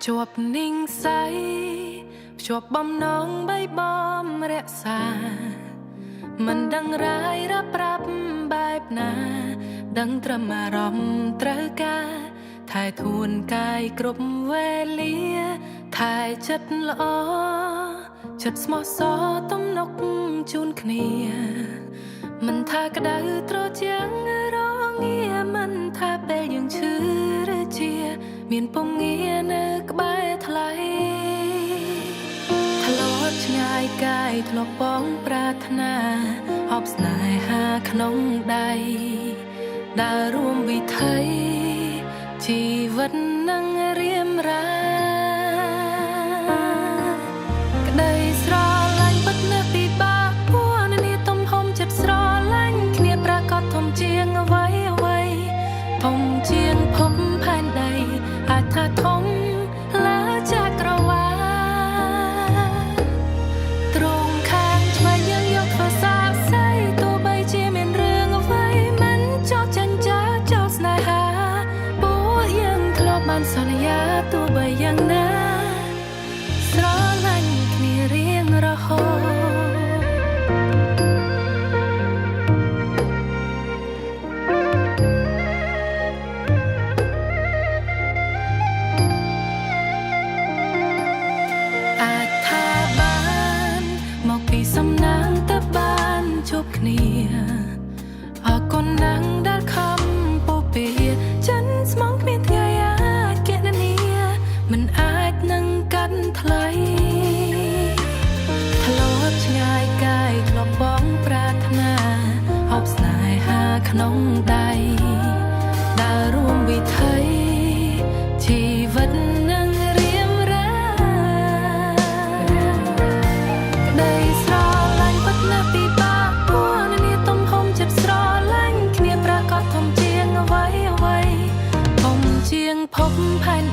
ជាប់និស្ស័យភ្ជាប់បំណងបីបំរក្សាមិនដឹងរាយរាប់ប្រាប់បែបណា ដឹងត្រឹមអារម្មណ៍ត្រូវការថែធួនកាយគ្រប់វេលាថែចិត្តល្អចិត្តស្មោះសរទំនុកជូនគ្នា មិនថាក្តៅត្រជាំងរងាមិនថាពេលយើងឈឺឬជា មានពងងានៅក្បែរថ្លៃធ្លាប់ឆ្ងាយកាយធ្លាប់បងប្រាថ្នាហប់ស្នេហាក្នុងដៃដើររួមវិថីជីវិតនឹងរៀមរាក្តីស្រឡាញ់ពិតណាស់ពិបាកពណ៌នាទំហំចិត្តស្រឡាញ់គ្នាប្រកបធំជាងអ្វីអ្វីធំជាងភពផែនដីអាចថាធំលើចក្រវាល ត្រង់ខាងឆ្វេងយើងយកធ្វើសាក្សីទោះបីជាមានរឿងអ្វីមិនចោលចាញ់ចាចោលស្នេហាពួកយើងធ្លាប់បានសន្យាទោះបីយ៉ាងណាស្រឡាញ់គ្នារៀងរហូត អាចថាបានមកពីសំណាងតើបានជួបគ្នាអរគុណណាស់ដែលខំពោពីចិនស្មងគ្មានថ្ងៃអាចគណនាមិនអាចនឹងកាត់ថ្លៃធ្លាប់ឆ្ងាយកាយធ្លាប់បងប្រាថ្នាហប់ស្នេហាក្នុងដៃដើររួមវិថីជីវិតនឹងរៀមរា ក្តីស្រឡាញ់ពិតណាស់ពិបាកពណ៌នាទំហំចិត្តស្រឡាញ់គ្នាប្រកបធំជាងអ្វីអ្វីធំជាងភពផែន